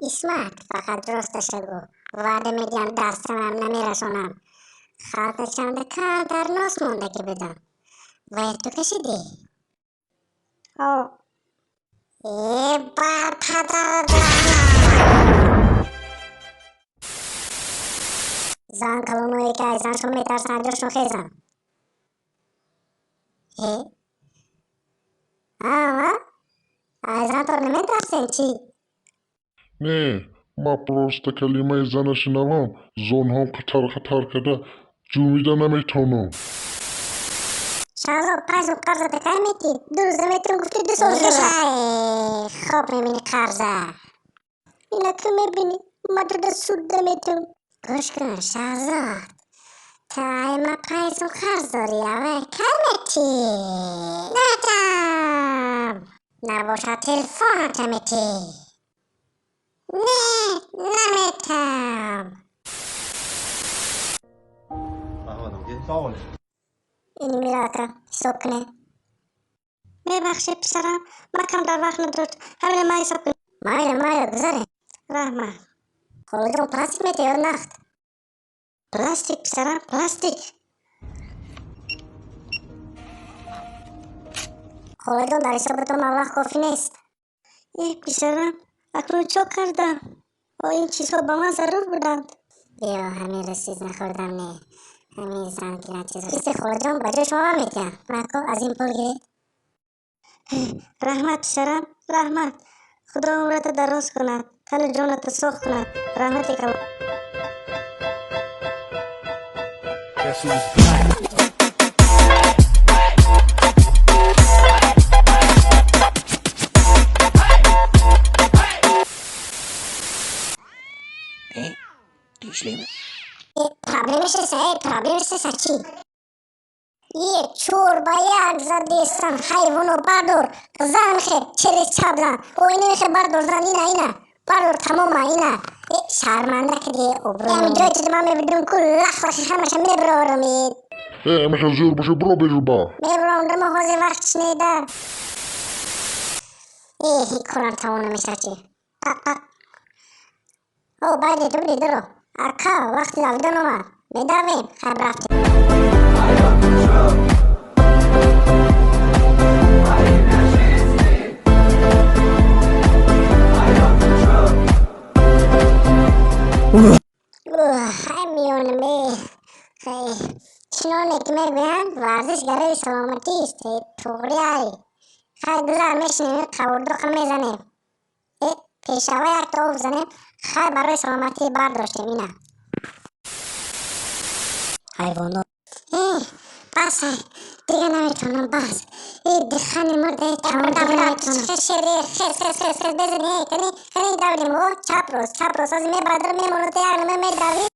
Исмат, фақат росташа гӯ. Ваъда медиҳам, дастамам намерасонам. Халтачамда камтар нос мондагӣ будам. Вая ту кашидӣ? Ҳо. Э, бар падарат лаънат! Зан калоное ки аз заншон метарсанд, ҷошон хезанд. Э? Ама? Аз зантон наметарсен чӣ? Не, ман просто калимаи зана шинавам, зонҳом қатар қатар карда ҷумида наметавонам. Шаҳзод, 5 сом қарзата кай метӣ? 2 рӯза метавон гуфти, 2 сол шуда. Хоб мебинӣ қарза. Ина ку мебинӣ, ма туда суд наметавон. Гӯш кун, Шаҳзод. Ту ай ма 5 сом қарз дорӣ, авай кай метӣ? Натам! Набошад, телефоната метӣ. Не, наметам. Ини мира, ака, ҳисоб кунед. Мебахшед, писарам, ман камтар вақт надошт, ҳамина ман ҳисоб кунед. Майла, майла, гузаре. Раҳмат. Холаҷон, пластик метӣ ё нақд? Пластик, писарам, пластик. Холаҷон, дар ҳисобатон маблағ кофӣ нест. Э, писарам, акнун чо кардам? О, ин чизҳо ба ман зарур буданд. Биё, ҳамин рӯз чиз нахӯрдам, не. Ҳамин зан гиран чизо. Чизе, холаҷон, ба ҷои шумо ман метиҳам. Мако, аз ин пул гиред. Раҳмат, писарам, раҳмат. Худо умрата дароз кунад, тану ҷоната соғ кунад. Раҳмати калон. Guess who's back? Э, ты шлема? Э, проблемаш нест, э, проблемаш нест, чӣ? Е, чор ба як задестан, ҳайвоно, бардор, зан хе, через чап зан. О, ина хе, бардор, зан, ина, ина. Бардор, тамома, ина. Э, шарманда киди, обрӯ. Ами ҷое чиз ман мебидум ку лах лахи ҳамаша мебарорам. Э, ҳамаша зӯр боша, биро беруба. Мебарорам, мо ҳозир вақт шинеда. Э, корам тамом намешавад чӣ. Пак, пак. О, байди, ту биди, дуро. Ака, вақти давидан омад. Медавем, хайр, рафтем. Ай, миёнаме. Чуноне ки мегӯянд, варзиш гарави саломатист. Туғри ай. Хай, гузар, мешинем, қабурдоқа мезанем. Э, пешава якта об занем. Хай, барои саломатӣ бардоштем ина. Ҳайвонот. Э, бас, ай, дига наметавонам, бас. Э, дихани мурда, э, тамом, дига наметавонам. Шери, хес, хес, хес, хес, безани, э, кани, кани, давидем, о, чап рост, чап рост, ҳозир мебардорам, мемонад, як нама медавӣ.